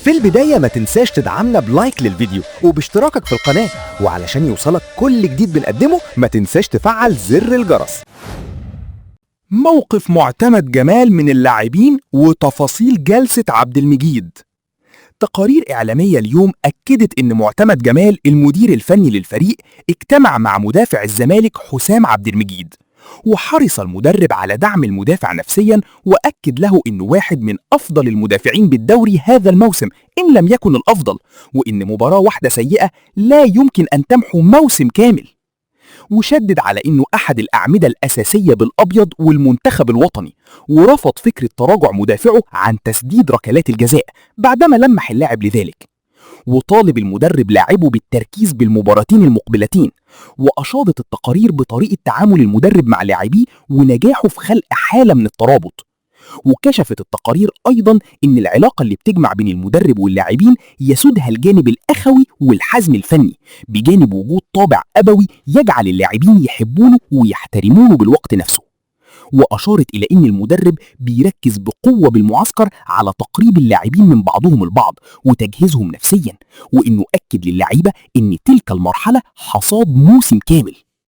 في البداية ما تنساش تدعمنا بلايك للفيديو وباشتراكك في القناة، وعلشان يوصلك كل جديد بنقدمه ما تنساش تفعل زر الجرس. موقف معتمد جمال من اللاعبين وتفاصيل جلسة عبد المجيد. تقارير إعلامية اليوم أكدت إن معتمد جمال المدير الفني للفريق اجتمع مع مدافع الزمالك حسام عبد المجيد، وحرص المدرب على دعم المدافع نفسيا، وأكد له إنه واحد من أفضل المدافعين بالدوري هذا الموسم إن لم يكن الأفضل، وإن مباراة واحدة سيئة لا يمكن أن تمحو موسم كامل. وشدد على إنه أحد الأعمدة الأساسية بالأبيض والمنتخب الوطني، ورفض فكرة تراجع مدافعه عن تسديد ركلات الجزاء بعدما لمح اللاعب لذلك. وطالب المدرب لاعبه بالتركيز بالمباراتين المقبلتين، وأشادت التقارير بطريقة تعامل المدرب مع لاعبيه ونجاحه في خلق حالة من الترابط. وكشفت التقارير أيضا إن العلاقة اللي بتجمع بين المدرب واللاعبين يسودها الجانب الأخوي والحزم الفني، بجانب وجود طابع أبوي يجعل اللاعبين يحبونه ويحترمونه بالوقت نفسه. وأشارت إلى إن المدرب بيركز بقوة بالمعسكر على تقريب اللاعبين من بعضهم البعض وتجهيزهم نفسيا، وإنه أكد للعيبة إن تلك المرحلة حصاد موسم كامل.